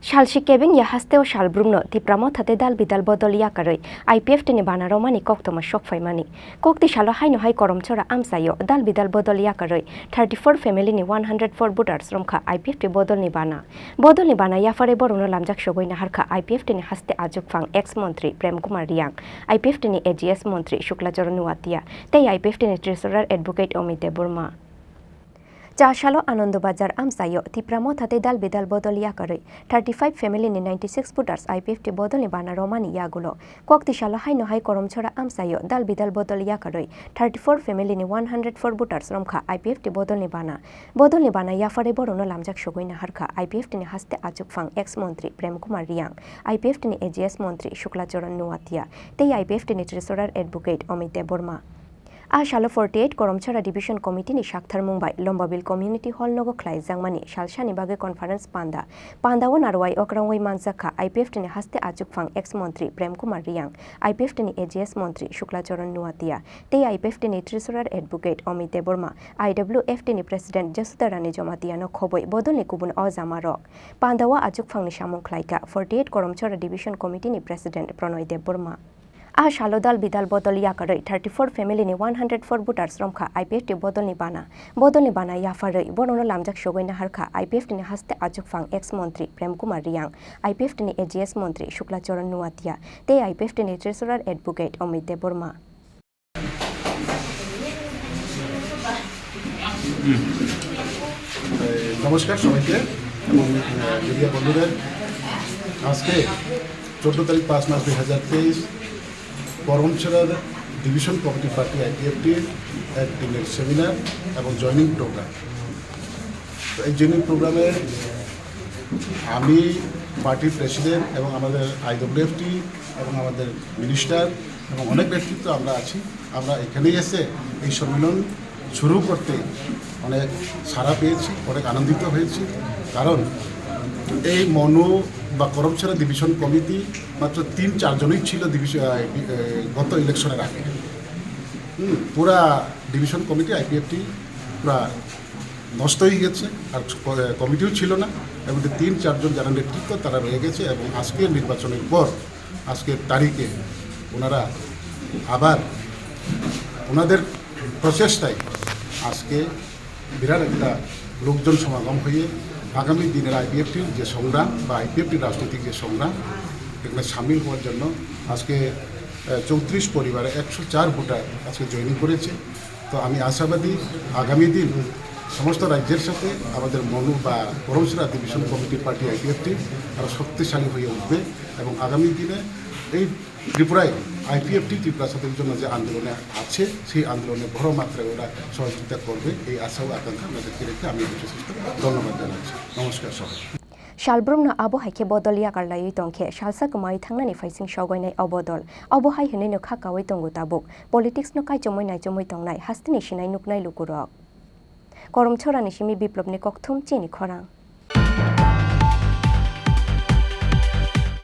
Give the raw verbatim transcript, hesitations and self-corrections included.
Salsi kebeng ya hasteo salbrumno Tipra Motha tei dal bidal bodol yakarwi I P F T ni bana romani koktwma sokphaimani. Kokti salo haino hai Koromchora amchaio dal bidal bodol yakarwi thirty four family ni one hundred four voters romkha I P F T bodolni bana. Bodolni bana yapharwi borokno lamjak sogwi naharkha I P F T ni haste achukphang ex montri Prem Kumar Riang, I P F T ni A G S montri Shukla Charan Nuatia tei I P F T ni treasurer advocate Amit Debbarma. Cha salo Anando Bazar amchaio Tipra Motha tei dal bidal bodol yakarwi thirty five family ni ninety six voters I P F T bodolni bana romani yagulo. Kokti salo haino hai Koromchora amchaio dal bidal bodol yakarwi thirty four family ni one hundred four voters romkha I P F T bodolni bana. Bodolni bana yapharwi borokno lamjak sogwi naharkha I P F T ni haste achukphang ex montri Prem Kumar Riang, I P F T ni A G S montri Shukla Charan Nuatia tei I P F T ni treasurer advocate Amit Debbarma. A salo forty eight Koromchora Division Committee ni sakthar mung bai Lombabil Community Hall nogo khlaijakmani salsani bagwi conference panda. Pandao narwai okrangwi manjakha I P F T ni haste achukphang ex montri Prem Kumar Riang, I P F T ni A G S montri Shukla Charan Nuatia tei I P F T ni treasurer advocate Amit Debbarma, I W F T ni president Jasudha Rani Jamatia no khobwi bodolni kubun o jamarok. Pandao achukphangni samung khlaikha forty eight Koromchora Division Committee ni president Pronoy Debbarma. A salo dal bidal bodol yakarwi thirty four family ni one hundred four voters romkha I P F T bodolni bana. Bodolni bana yapharwi borokno lamjak sogwi naharkha I P F T ni haste achukphang ex montri Prem Kumar Riang, I P F T ni A G S montri Shukla Charan Nuatia tei I P F T ni treasurer advocate Amit Debbarma. এই, নমস্কার সবাইকে এবং, আহ, মিডিয়া বন্ধুদের। আজকে চোদ্দ তারিখ পাঁচ মাস দুই হাজার তেইশ করমছড়ার ডিভিশন কমিটি পার্টি আইপিএফটির এক দিনের সেমিনার এবং জয়েনিং প্রোগ্রাম। তো এই জয়েনিং প্রোগ্রামে আমি পার্টির প্রেসিডেন্ট এবং আমাদের আইডব্লিউএফটি এবং আমাদের মিনিস্টার এবং অনেক ব্যক্তিত্ব আমরা আছি। আমরা এখানে এসে এই সম্মেলন শুরু করতে অনেক সাড়া পেয়েছি, অনেক আনন্দিত হয়েছি। কারণ এই মনু বা করমছড়া ডিভিশন কমিটি মাত্র তিন চারজনই ছিল ডিভিশন, আহ, ডি-, আহ, গত ইলেকশনের আগে। হুম, পুরা ডিভিশন কমিটি আইপিএফটি পুরা নষ্ট হয়ে গেছে, আর ক-, কমিটিও ছিল না। এবং যে তিন চারজন যারা নেতৃত্ব, তারা রয়ে গেছে। এবং আজকের নির্বাচনের পর, আজকের তারিখে ওনারা আবার ওনাদের প্রচেষ্টায় আজকে বিরাট একটা লোকজন সমাগম হয়ে আগামী দিনের আইপিএফটির যে সংগ্রাম বা আইপিএফটির রাজনৈতিক যে সংগ্রাম, এখানে সামিল হওয়ার জন্য আজকে, আহ, চৌত্রিশ পরিবারে একশো চার ভোটার আজকে জয়েনিং করেছে। তো আমি আশাবাদী আগামী দিন সমস্ত রাজ্যের সাথে আমাদের মনু বা Karamchhara division committee party IPFT আরও শক্তিশালী হয়ে উঠবে এবং আগামী দিনে এই ত্রিপুরায় আইপিএফটি ত্রিপুরা ছাত্র জন্য যে আন্দোলনে আছে, সেই আন্দোলনে বড় মাত্রায় ওরা সহযোগিতা করবে, এই আশা ও আকাঙ্ক্ষা আমরা ব্যক্ত রেখে আমি এই প্রচেষ্টা ধন্যবাদ জানাচ্ছি। নমস্কার সবাই। Salbrumno abo hai khe bodol yakar laiwi tong khe, salsa kwmawi thangnani phaising sogoinai o bodol. Obo hai hwnwino kha kaui tongo tabuk. Politics no kaichomwi naichomwi tongnai hasteni sinai nuknai lukurok. Koromchorani simi Biplopni kokthum chini khorang.